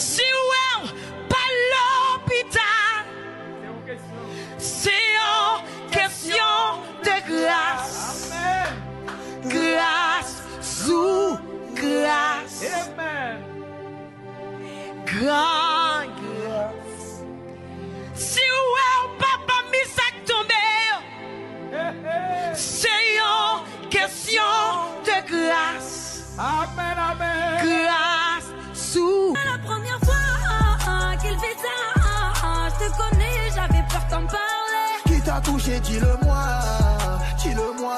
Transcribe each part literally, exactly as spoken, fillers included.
Si w wè w pa lopital, se yon kesyon de gras. Gras sou gras. Gran gras. Si w wè w pa pami sa k tonbe yo, se yon kesyon de gras. Amèn, amèn. Gras sou. La première fois qu'il visage te connais, j'avais peur t'en parler. Qui t'a touché, dis-le-moi, dis-le-moi.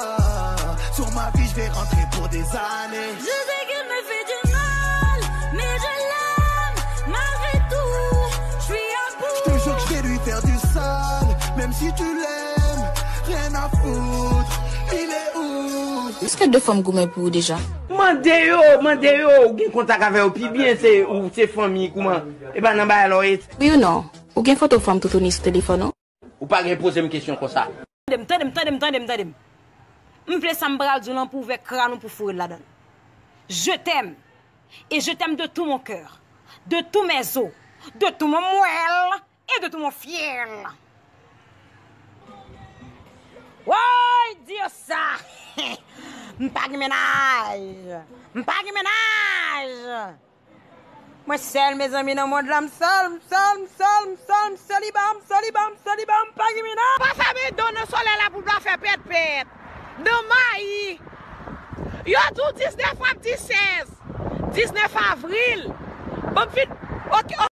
Sur ma vie, je vais rentrer pour des années. Je sais qu'il me fait du mal, mais je l'aime malgré tout. Je suis à bout. Je te jure que je vais lui faire du sale, même si tu l'aimes, rien à foutre. Il est où? Èske de fanm goumen pou ou deja? Mande yo, mande yo, ou gen kontak avè yo pi byen, se ou, se fanmi, kouman? E pa nan bagay la w ye. Wi ou non? Ou gen foto fanm toutouni sou telefòn ou? Ou pa gen poze m kesyon konsa. Tande m, tande m, tande m, tande m, tande m. M vle sa m pral di w lan pou ouvè kràn ou pou foure l ladan l. Je t'aime. Et je t'aime de tout mon cœur, de tous mes os, de tout mon moelle et de tout mon fiel. Woy, di yo sa. M pa gen mennaj. M pa gen mennaj. Mwen sèl, mezanmi, nan mond la, m sèl, m sèl, m sèl, m sèl, m sèl, m seliba, m seliba, m seliba, m pa gen mennaj. Pa fèmen do nan solèy la pou l pa fè pèt pèt. Nan mayi. Yo di w diznèf, w ap di sèz. Diznèf avril. Ban m fin. Ok, ok.